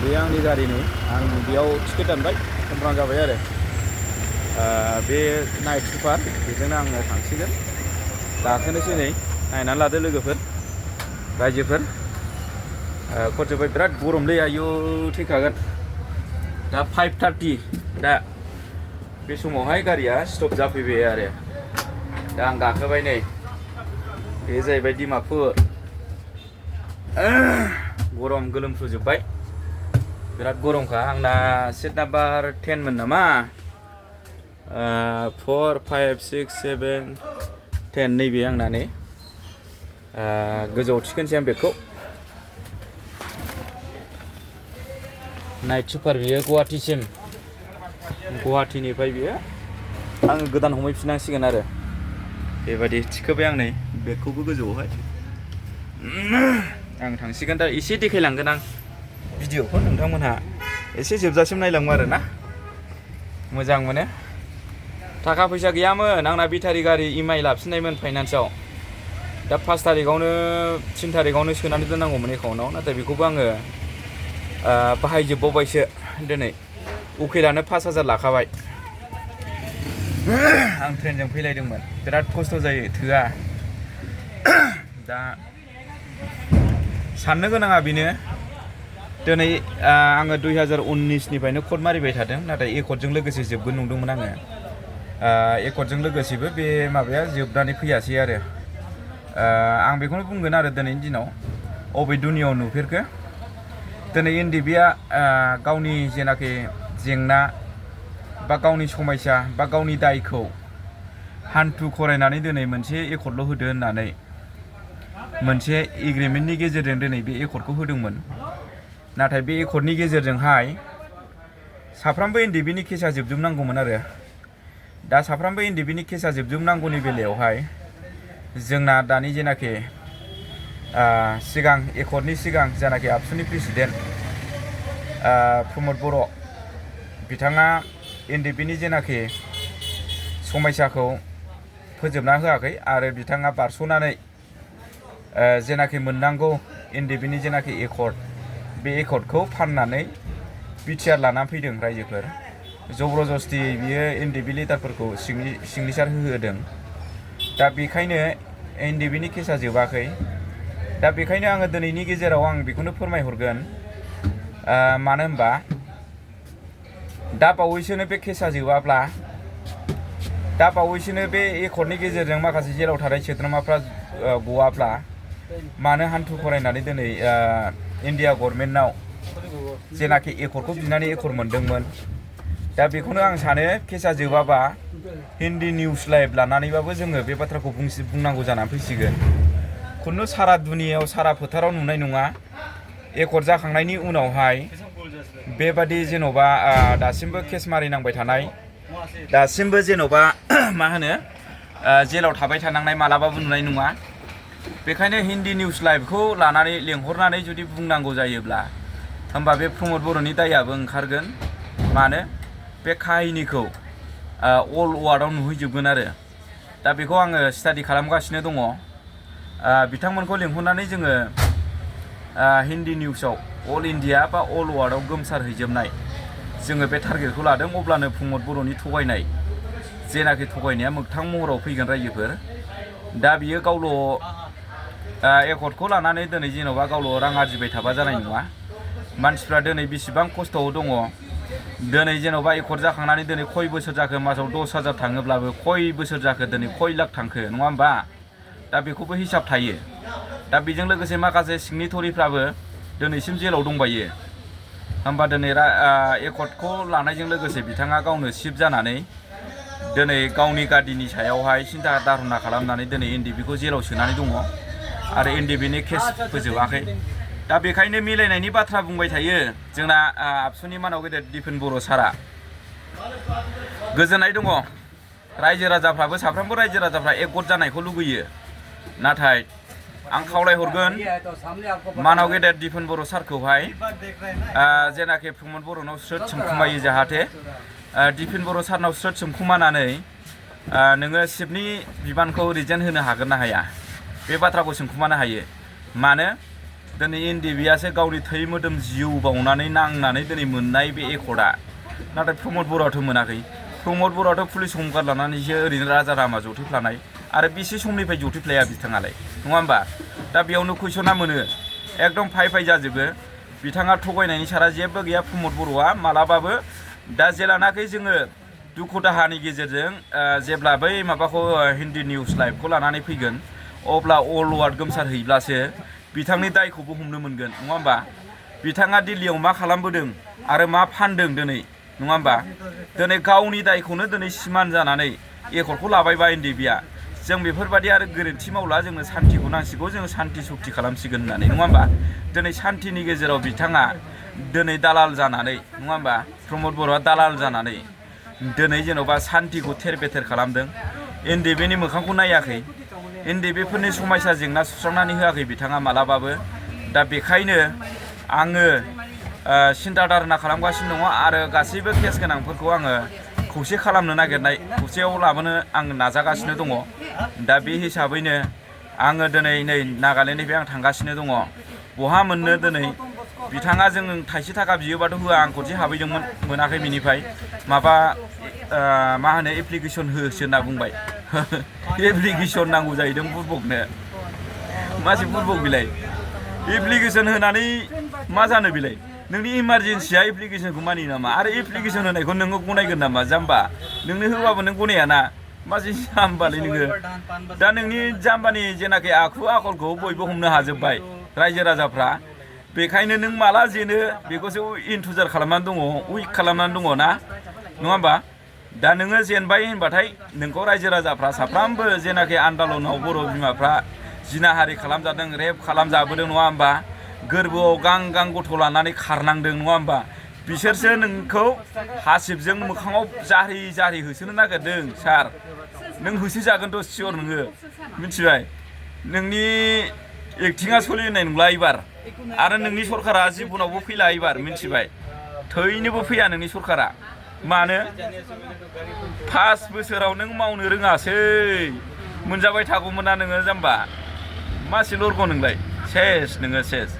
बे आंनि गारिनि आं बेयाव टिकेट दानबाय कमफ्राम जाबाय आरो बे नाइट सुपार बेजोंनो आङो थांसिगोन गाखोनोसै नै नायनानै लादो लोगोफोर रायजोफोर खरजोब्बाय बिराद गरमलै आयु थैखागोन दा 5:30 दा बे समावहाय गारिया स्टप जाफैबाय आरो दा आं गाखोबाय नै बे जाहैबाय डिमापुर गरम गोलोमफ्रुजोब्बाय बिराद गरमखा आंना सिट नाम्बार 10 मोन नामा 4, 5, 6, 7, 10 नैबे आंना नै गोजौआव थिखोनसै आं बेखौ नाइट सुपार बियो गुवाहाटीनिफ्राय बियो आङो गोदान हमहैफिननांसिगोन आरो बेबायदि थिखोबाय आं नै बेगखौबो गोजौआवहाय आं थांसिगोन दा एसे देखायलांगोन आं भिडिअखौ नोंथांमोनहा एसे जोबजासिम नायलाङो आरो ना मोजां मोनो थाखा फैसा गैयामोन आंना बेटारि गारि इएमआइ लाफिननायमोन फाइनान्सआव दा 5 तारिखआवनो 3 तारिखआवनो सोनानै दोननांगौमोन एकाउन्टआव नाथाय बेखौबो आङो बाहायजोबबावबायसो दिनै उकिलानो 5,000 लाखाबाय आं ट्रेनजों फैलायदोंमोन बिराद खस्थ' जायो थोआ दा साननो गोनाङा बेनो दिनै आङो 2019निफ्रायनो कड मारिबाय थादों नाथाय एकर्डजों लोगोसे जोबगोन नंदोंमोन आङो एकर्डजों लोगोसेबो बे माबाया जोबनानै फैयासै आरो आं बेखौनो बुंगोन आरो दिनैनि दिनाव अबे दुनियाव नुफेरखो दिनै एनडिबिआ गावनि जेनाखि जेंना बा गावनि समस्या बा गावनि दायखौ हान्थु खरायनानै दिनै मोनसे एकर्डल' होदो होननानै मोनसे एग्रिमेन्टनि गेजेरजों दिनै बे एकर्डखौ होदोंमोन नाथाय बे एकर्डनि गेजेरजोंहाय साफ्रोमबो एनडिबिनि केसा जोबजोबनांगौमोन आरो दा साफ्रोमबो एनडिबिनि केसा जोबजोबनांगौनि बेलायावहाय जोंना दानि जेनाखि सिगां एकर्डनि सिगां जेनाखि आबसुनि प्रेसिडेन्ट प्रमद बर' बिथाङा एनडिबिनि जेनाखि समस्याखौ फोजोबना होआखै आरो बिथाङा बारस'नानै जेनाखि मोननांगौ एनडिबिनि जेनाखि एकर्ड बे एकर्डखौ फाननानै बिटिआर लानानै फैदों रायजोफोर जबरदस्ति बियो एनडिबि लिडारफोरखौ सिगनेसार होहोदों दा बेखायनो एनडिबिनि केसा जोबाखै दा बेखायनो आङो दिनैनि गेजेराव आं बेखौनो फोरमायहरगोन मानो होनबा दा बावैसोनो बे केसा जोबाब्ला दा बावैसोनो बे एकर्डनि गेजेरजों माखासे जेलाव थानाय सोद्रोमाफ्रा गवाब्ला मानो हान्थु खरायनानै दिनै इन्डिया गभर्नमेन्टनाव जेनाखि एकर्डखौ बिनानै एकर्ड मोनदोंमोन दा बेखौनो आं सानो केसा जोबाबा हिन्दी निउस लाइभ लानानैबाबो जोङो बे बाथ्राखौ बुंनांगौ जानानै फैसिगोन खुनु सारा दुनियायाव सारा फोथाराव नुनाय नङा एकर्ड जाखांनायनि उनावहाय बेबादि जेन'बा दासिमबो केस मारिनांबाय थानाय दासिमबो जेन'बा मा होनो जेलाव थाबाय थानांनाय मालाबाबो नुनाय नङा बेखायनो हिन्दी निउस लाइभखौ लानानै लेंहरनानै जुदि बुंनांगौ जायोब्ला होमबा बे प्रमद बर'नि दायाबो ओंखारगोन मानो बे काहिनिखौ अल वार्ल्डआव नुहैजोबगोन आरो दा बेखौ आङो स्टाडि खालामगासिनो दङ बिथांमोनखौ लेंहरनानै जोङो हिन्दी निउसाव अल इन्डिया बा अल वार्ल्डआव गोमसारहैजोबनाय जोङो बे टारगेटखौ लादों अब्लानो प्रमद बर'नि थगायनाय जेनाखि थगायनाया मोगथां महराव फैगोन रायजोफोर दा बियो गावल' एकर्डखौ लानानै दिनै जेन'बा गावल' रां आरजिबाय थाबा जानाय नङा मानसिफ्रा दिनै बेसेबां खस्थ'आव दङ दिनै जेन'बा एकर्ड जाखांनानै दिनै खय बोसोर जाखो मासाव 10,000 थाङोब्लाबो खय बोसोर जाखो दिनै खय लाख थांखो नङा होमबा दा बेखौबो हिसाब थायो दा बेजों लोगोसे माखासे सिगनेटरिफ्राबो दिनैसिम जेलाव दंबायो होमबा दिनै एकर्डखौ लानायजों लोगोसे बिथाङा गावनो सिफ जानानै दिनै गावनि गादिनि सायावहाय सिन्था दारना खालामनानै दिनै एनडिबिखौ जेलाव सोनानै दङ आरो एनडिबिनि केस फोजोबाखै दा बेखायनो मिलायनायनि बाथ्रा बुंबाय थायो जोंना आबसुनि मानाव गेदेर दिपेन बर' सारा गोजोननाय दङ रायजो राजाफ्राबो साफ्रोमबो रायजो राजाफ्रा एकगत जानायखौ लुगैयो नाथाय आं खावलायहरगोन मानाव गेदेर दिपेन बर' सारखौहाय जेनाखि प्रमद बर'नाव स्रोद सोंखुमायो जाहाथे दिपेन बर' सारनाव स्रोद सोंखुमानानै नोङो सिफनि बिबानखौ रिजेक्ट होनो हागोन ना हाया बे बाथ्राखौ सोंखुमानो हायो मानो दिनै एनडिबिआसो गावनि थै मोदोम जिउ बावनानै नांनानै दिनै मोननाय बे एकर्डआ नाथाय प्रमद बर'आथ' मोनाखै। प्रमद बर'आथ' पुलिस हमगार लानानैसो ओरैनो राजा लामा जथेफ्लानाय आरो बेसे समनिफ्राय जथेफ्लाया बिथाङालाय नङा होमबा? दा बेयावनो कुइसना मोनो एकदम फाइ जाजोबो। बिथाङा थगायनायनि सारा जेबो गैया प्रमद बर'आ मालाबाबो। दा जेलानाखि जोङो दुखु दाहानि गेजेरजों जेब्ला बै माबाखौ हिन्दी निउस लाइभखौ लानानै फैगोन अब्ला अल वार्ड गोमसार हैब्लासो बिथांनि दायखौबो हमनो मोनगोन नङा होमबा? बिथाङा दिल्लीयाव मा खालामबोदों आरो मा फानदों दिनै नङा होमबा? दिनै गावनि दायखौनो दिनै सिमान जानानै एकर्डखौ लाबायबा एनडिबिआ जों बेफोरबायदि आरो गोरोन्थि मावला जोंनो सान्तिखौ नांसिगौ जोङो सान्ति सक्ति खालामसिगोन होननानै नङा होमबा? दिनै सान्तिनि गेजेराव बिथाङा दिनै दालाल जानानै नङा होमबा? प्रमद बर'आ दालाल जानानै दिनै जेन'बा सान्तिखौ थेर बेथेर खालामदों। एनडिबिनि मोखांखौ नायाखै, एनडिबिफोरनि समायसा जेंना सुस्रांनानै होआखै बिथाङा मालाबाबो। दा बेखायनो आङो सिन्था धारना खालामगासिनो दङ आरो गासैबो केस गोनांफोरखौ आङो खौसे खालामनो नागिरनाय खौसेयाव लाबोनो आं नाजागासिनो दङ। दा बे हिसाबैनो आङो दिनै नै नागालेण्डनिफ्राय आं थांगासिनो दङ। बहा मोननो दिनै बिथाङा जों थाइसे थाखा बियोबाथ' होआ, आं खनसे हाबैदोंमोन मोनाखै बिनिफ्राय माबा मा होनो एप्लिकेसन होसो होनना बुंबाय। एप्लिकेसन नांगौ जाहैदों बुरबकनो। मासे बुरबक बिलाइ एप्लिकेसन होनानै मा जानो बिलाइ? नोंनि इमारजेन्सिया एप्लिकेसनखौ मानियो नामा? आरो एप्लिकेसन होनायखौ नोङो गनायगोन नामा? जाम्बा नोंनो होबाबो नों गनायाना मासे जाम्बालै नोङो। दा नोंनि जाम्बानि जेनाखि आखु आखलखौ बयबो हमनो हाजोब्बाय रायजो राजाफ्रा। बेखायनो नों माला जेनो बेखौसो इन्थुजार खालामनानै दङ, उइक खालामनानै दङ ना नङा होमबा? दा नोङो जेनबाय होनबाथाय नोंखौ रायजो राजाफ्रा साफ्रामबो जेनाखि आन्दालनाव बर' बिमाफ्रा जिनाहारि खालामजादों, रेप खालामजाबोदों नङा होमबा? गोरबोआव गां गथ' लानानै खारनांदों नङा होमबा? बिसोरसो नोंखौ हासिबजों मोखाङाव जारि होसोनो नागिरदों सार। नों होसोजागोनथ' सियर नोङो मिथिबाय? नोंनि एक्टिङा सोलिनाय नंला एबार आरो नोंनि सरकारा जिबनावबो फैला एबार मिथिबाय? थैनोबो फैया नोंनि सरकारा। मानो? 5 बोसोराव नों मावनो रोङासै मोनजाबाय थागौमोन ना नोङो जाम्बा। मासे लरग' नोंलाय सेस नोङो सेस।